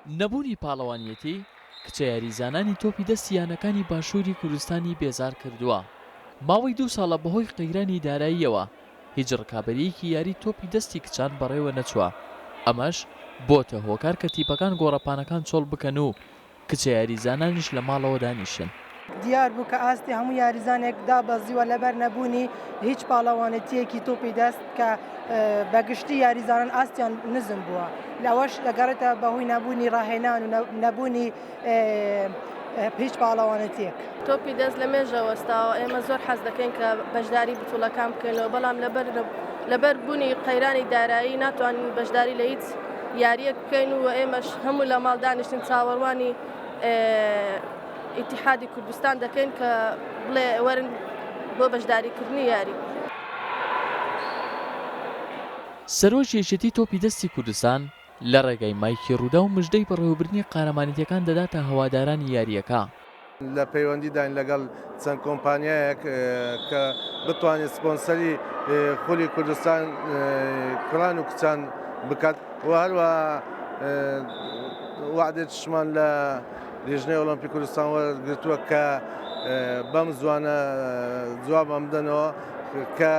نەبوونی پاڵەوانیەتی کچە یاریزانانی تۆپی دەستی یانەکانی باشووری کوردستانی بێزار کردووە. ماوەی دوو ساڵە بەهۆی قەیرانی داراییەوە هیچ ڕکابەرییەکی یاری تۆپی دەستی کچان بەڕێوە نەچووە، ئەمەش بۆتە هۆکار کە تیپەکان گۆڕەپانەکان چۆڵ بکەن و کچە یاریزانانیش لە ماڵەوە دانیشن. دیار بوو کە ئاستی هەموو یاریزانێک دابەزیوە لەبەر نەبوونی هیچ پاڵەوانێتییەکی تۆپی دەست کە بە گشتی یاریزانان ئاستیان نزم بووە، ئەوەش دەگەڕێتە بەهۆی نەبوونی ڕاهێنان و نەبوونی هیچ پاڵەوانێتییەک. تۆپی دەست لە مێژە وەستاوە، ئێمە زۆر حەز دەکەین کە بەشداری بتوڵەکان بکەینەوە، بەڵام لەبەر بوونی قەیرانی دارایی ناتوانین بەشداری لە هیچ یارییەک بکەین و ئێمەش هەموو لە ماڵ دانیشتین چاوەڕوانی ئیتیحادی کوردستان دەکەین کە بڵێ وەرن بۆ بەشداریکردنی یاری. سەرۆکی یەکێتی تۆپی دەستی کوردستان لە ڕێگای مایکی ڕووداو مژدەی بەڕێوەبردنی قارەمانێتیەکان دەداتە هەوادارانی یارییەکە. لە پەیوەندیداین لەگەڵ چەند کۆمپانیایەک کە بتوانێت سپۆنسەری خولی کوردستان کوڕان و کچان بکات و هەروەها وەعدێکیشمان لە لیژنەی ئۆلۆمپی کوردستان وەرگرتووە کە بەم زوانە جوابمان بدەنەوە کە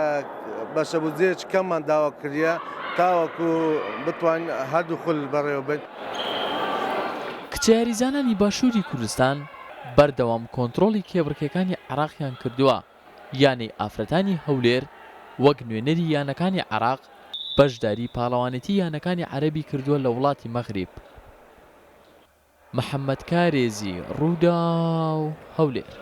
بەشە بودجەیەکی کەممان داوا کردیە تاوەکو بتوانین هەردوو خول بەڕێوە بەین. کچە یاریزانانی باشووری کوردستان بەردەوام کۆنترۆڵی کێبڕکێکانی عێراقیان کردووە، یانەی ئافرەتانی هەولێر وەک نوێنەری یانەکانی عێراق بەشداری پاڵەوانێتی یانەکانی عەرەبی کردووە لە وڵاتی مەغریب. محەممەد کارێزی، رووداو، هەولێر.